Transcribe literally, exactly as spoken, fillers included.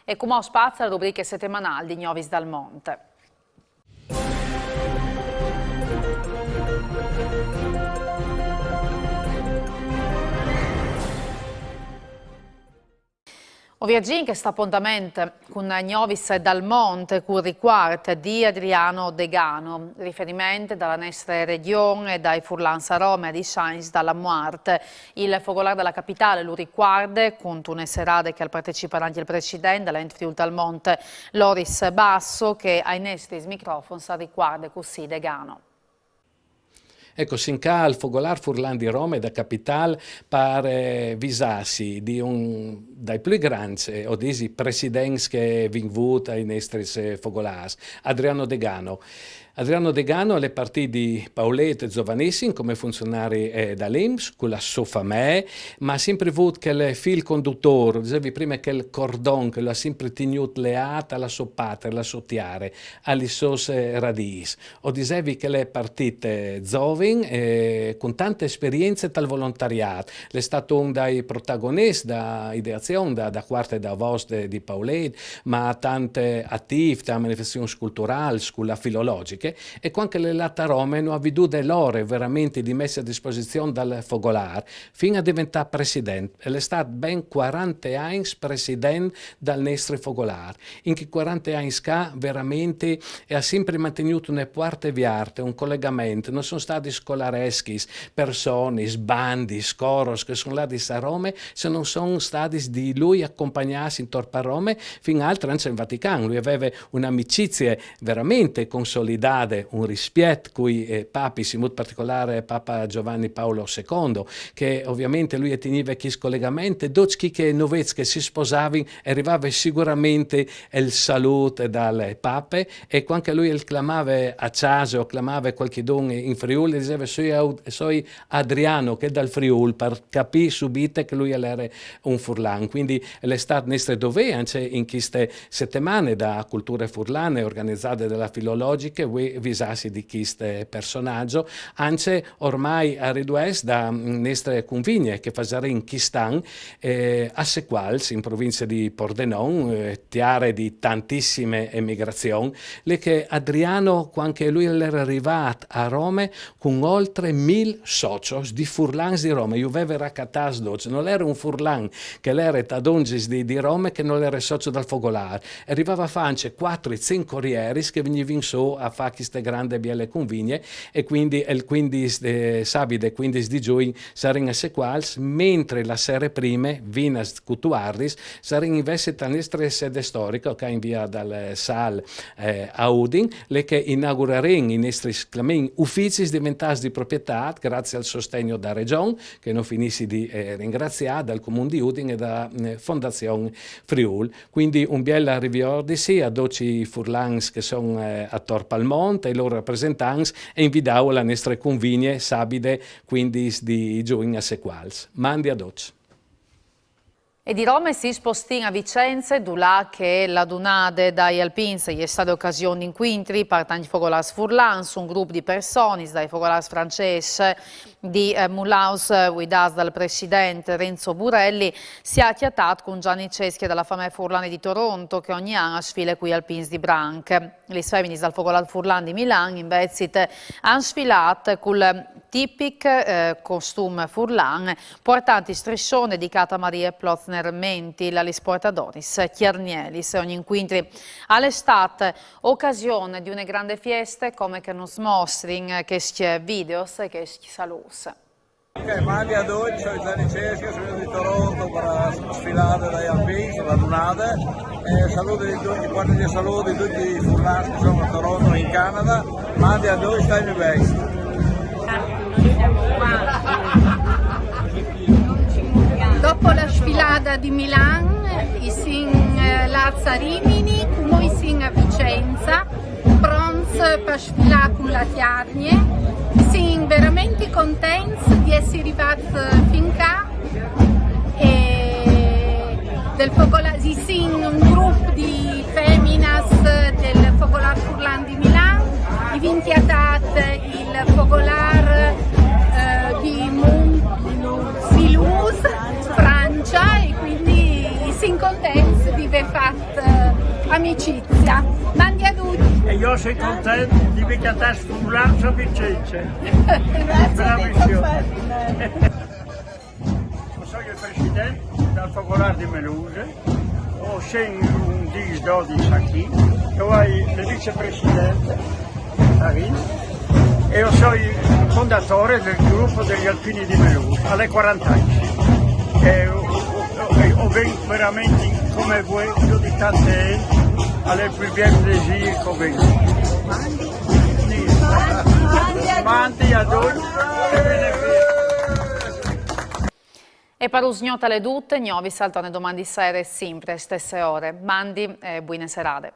E cumò spazio a la rubriche setemanâl di Gnovis dal Mont. O viagjìn in chest apontament cun Gnovis dal Mont cul ricuart di Adriano Degano, riferiment da la nestre regjon e dai furlans a Rome a dîs agns da la muart. Il fogolâr da la capitâl lu ricuarde cuntune serade che al partecipe ancje il president dal Ent Friûl dal Mont, Loris Basso, che ai nestris microfons al ricuarde cussì Degano. Eco, sin ca al Fogolâr Furlan di Rome da capitâl par visâsi di un dai plui grands, eh, o disi presidents che o vin vût ai nestris, eh, fogolârs, Adriano Degano. Adriano Degano al è partît di Paulêt zovanissim come funzionari, eh, da l'INPS, cu la sô famee, ma al à simpri vût chel fîl condutôr, o disevi prime, chel cordon che lu à simpri tignût leât a la sô patrie, a la sô tiare, a lis sôs, eh, radîs. O disevi che al è partît, eh, zovin, eh, cun tante esperience tal volontariât. Al è stât un dai protagoniscj da ideazion da, da Cuarte d'Avost di Paulêt, ma tant, eh, atîf ta manifestazions culturâls, cu la filologjiche, e cuant che al è lât a Rome no à viodût la ore verementri di meti a disposizion dal fogolâr, fin a deventâ president. E al è stât ben cuarante agns president dal nestri fogolâr. In chei cuarante agns ca verementri al à simpri mantignût une puarte vierte, un colegament, no son stadis scolareschis, personis, bandis, coros che a son ladis a Rome, se no son stadis di lui acompagnâts intor par Rome, fin altri ancje in Vatican. Lui al veve une amicizie verementri consolidade, un rispiet cui, eh, papis, in mût particolâr Papa Giovanni Paolo secondo, che ovviamente lui al tenive chest colegament, ducj chei che, nuvets che si sposavin, al rivave sigurementri il salût dal Pape, e cuant che lui al clamave a cjase o clamave cualchidun in Friûl, al diseve: «Soi Au-, soi Adriano, chel dal Friûl», par capî subite che lui al jere un furlan. Cuindi al è stât nestri dovê, ancje in cheste setemane da culture furlane organizade da la Filologjiche, vuê visâsi di chest personaç, ancje ormai a riduès da nestre cunvigne che o fasarìn chest an, eh, a Secuals, in provincie di Pordenon, eh, tiare di tantissime emigrazion, là che Adriano, cuant che lui al jere rivât a Rome, cun oltri mil socios di furlans di Rome, ju veve racatâts ducj, nol jere un furlan che al jere ta dongis di, di Rome che nol jere socio dal fogolâr, al rivave a fâ ancje cuatri, cinc corieris che a vignivin sù a fâ cheste grande biele cunvigne, e cuindi il cuindis, eh, sabide cuindis di Jugn o sarìn a Secuals, mentri la sere prime, vint a cutuardis, o sarìn invezit te nestre sede storiche, ca in via dal Sâl, eh, a Udin, là che o inaugurarìn i nestris, clamìn, uficis deventâts di proprietât, graciis al sostegn da Regjon, che no finissi di, eh, ringraziâ, dal Comun di Udin e da, eh, Fondazion Friûl. Cuindi un biel riviodisi a ducj i furlans che a son, eh, ator pal mont, ai lôr rapresentants, e invidâju a la nestre cunvigne sabide cuindis di Jugn a Secuals. Mandi a ducj. E di Rome si spostìn a Vicence, dulà che la dunade dai alpins e je stade ocasion di incuintri par tancj fogolârs furlans. Un grup di personis dai fogolârs francês di, eh, Mulhouse, eh, vuidâts dal president Renzo Burelli, si à cjatât cun Gianni Ceschi da la famee furlane di Toronto, che ogni an e sfile cui alpins di Branc. Lis feminis dal fogolâr furlan di Milan, invezit, a àn sfilât cul tipic, eh, costum furlan, puartant il strisson dedicât a Marie Plozner-Mentil, lis puartadoris cjargnelis. Ogni incuintri al è stât ocasion di une grande fieste, come che nus mostrin chescj videos e chescj salûts. Ok, mandi a ducj, soi Gianni Ceschi, soi di Toronto par la sfilade dai alpins, la dunade. E saludi di ducj, puarti i salûts di ducj i furlans che a son a Toronto, in Canada. Mandi a ducj, stait ben. Dopo la sfilade di Milan, i sin, eh, lâts a Rimini, cumò i sin a Vicenza, pronts par sfilâ cun la Cjargne. Sin verementri contents di jessi rivâts fin ca. E dal fogolâr, i sin un grup di feminis dal fogolâr furlan di Milan, i vin cjatât il fogolâr, eh, di Mont-, di Mulhouse, Francie, e cuindi i sin contents di vê fat Amicizia. Mandi a tutti. E jo o soi content di vê cjatà sfurlà a Vicenç. Grazie. Bravissimo. O soi il president dal Fogolar di Meluse, o soi un dîs dodis achì, e o ai il vicepresident, Darin, e o soi il fondatore del gruppo degli alpini di Meluse, a l'è cuaranta agns. E o, o, o, o ven verementri come vuê, plui di tante int, a l'è il plui biel plasê che o ven. Mandi a tutti. E par usgnot a l'è dut, gno vi saltò domani di sere simpri a stesse ore. Mandi e buine serade.